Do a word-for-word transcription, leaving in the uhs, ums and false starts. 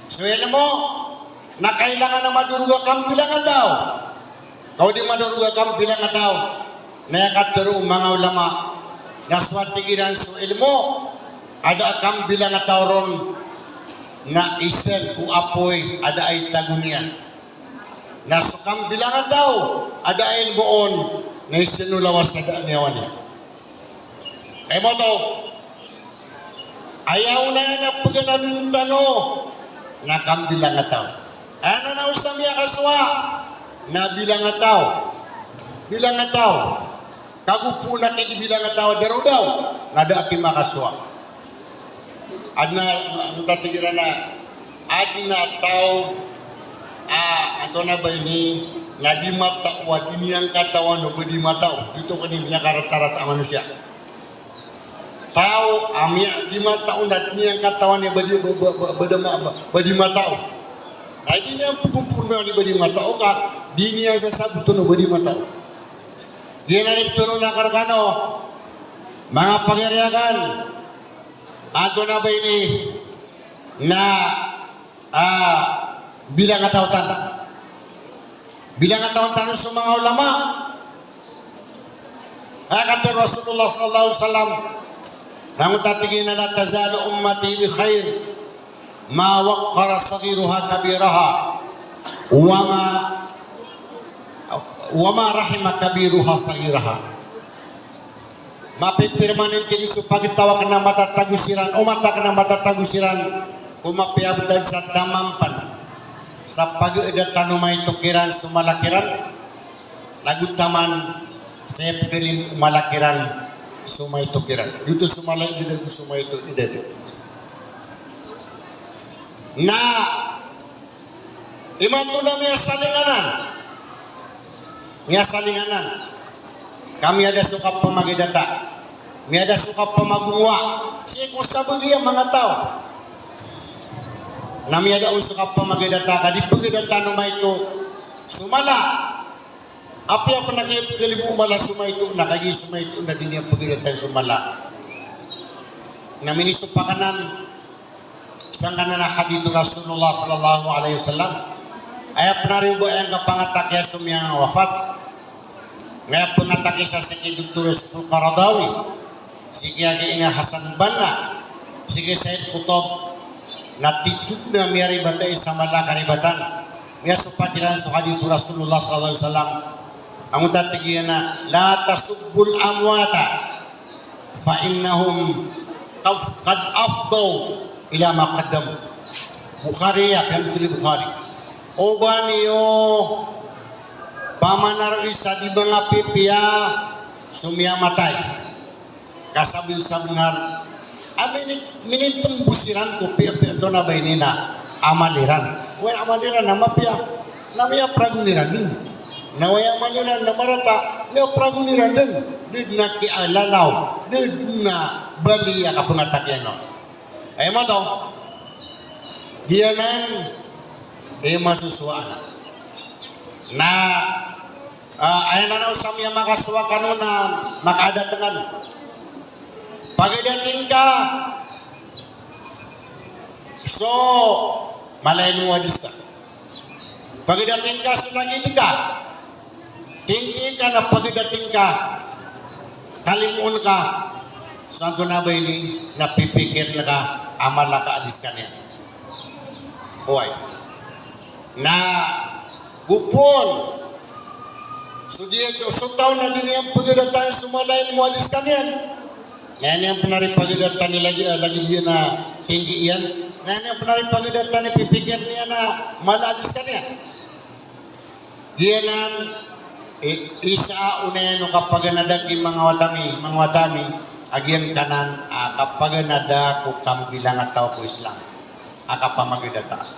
So ilmo na kailangan a madorog a kambilangataw. Ka o di madorog a kambilangataw, na aya katharo o manga ulama na so a tig iran so ilmo a da a kambilangataw ron na isa ko apoy a da a itago niyan. Na so kambilangataw a da a ilmo on na isa o lawas a da a niyawa niyan. Aya maoto, aya onaan a paganadn tano na kambilangataw. Aya nan a osa miyakasowa na bilangataw. Bilangataw. Kago pn a kibilangataw a darodaw na da a kimakasowa. Adn a, antaa tig iran a, adn a taw a, antonaa ba ini, na di matao a di niyan katawan o ba di matao. Giyoto kani miyakaratarata a manosiya. Taw a miya, di matao na di niyan katawan o ba di, ba, ba, ba, ba da ma, ba, ba di matao. Na di niyan pgompormiyawan i ba di matao ka di niyan sasaboton o ba di matao. Giyanan i ptharoon akn rkano, manga pagari akn, antonaa ba ini na, ah, bilangataw tano. Bilangataw tano so manga ulama. Aya katharo o Rasulullah sallallahu alaihi wasallam, na antaa tig iyan a, "La tazalu ummati bi khair ma waqqara saghiruha kabiraha, wa ma, wa ma rahima kabiruha saghiraha." Mapipirmanen tano so pagtaw akn a matatago siran, o mata akn a matatago siran, ko mapiya btad sa tamampan sa pagdatan o maito kiran so mala kiran, nago taman sa ipkhalimo o mala kiran so maito kiran. Giyoto so mala i dad ago so maito i dad. Na imanto na miyasalinganan. Miyasalinganan. Ka miyada so kapamagadata. Miyada so kapamagongowa. Sii ko sabagi a manga taw. Na miyada on so kapamagadata, ka di pagadatan o maito so mala. Apiya pn a kiyapkhalimo o mala so maito, na kagiya so maito na di niyan pagadatan so mala. Na minisopak anan sangkanan a hadith o Rasulullah sallallahu alaihi wasallam. Aya pn a riyo ba aya ngka pangatakiya so miyangawafat. Aya pangatakiya sa sii ki Doktor Yusuf Al-Qaradawi, sii ki Hasan Banna, sii ki Sayyid Qutb, na titho na miyaribat i sa mala a karibatan. Miyasopak iran so hadith o Rasulullah sallallahu alaihi wasallam. Antaa tig iyan a, "La tasubbul amwata fa innahum qaf-, qad afdaw ila ma qaddamu." Bukhari, ya, piyanothol i Bukhari. O ba niyo pamanaroi sa di manga pipiya so miyamatay. Ka sabnar, sabnar a mini-, minitmbos iran ko piyapiya, antonaa ba ini, na amal iran. Oway, amal iran na mapiya, na miyapragon iran dn. Na oway, amal iran na marata, miyapragon iran dn. Da dn a kiyalalaw, da dn a bali a kapangatakiya on. Aya maoto, giyanan i masosowa anan. Na, ah, aya nan a osa miyamakasowa kano na makaada tngd. Pagadating ka so mala i ilmo a adis ka. Pagadating ka so lagid ka. Tinggi ka na pagadating ka, kalimoon ka so antonaa ba ini, na pipikirn ka a mala ka adis ka niyan. Oway. Na go pn so di, so, so taw na di niyan pagadatan so mala i ilmo a adis ka niyan. Na aya niyan pn a ripagadatan i lagid, lagid iyan a tinggi iyan. Na aya niyan pn a ripagadatan i pipikirn iyan a mala a adis ka niyan. Giyanan i, isa a onayan o kapaganada ki manga wata mi, manga wata mi, a giyangkanan a kapaganada ko kambilangataw ko Islam a kapamagadata.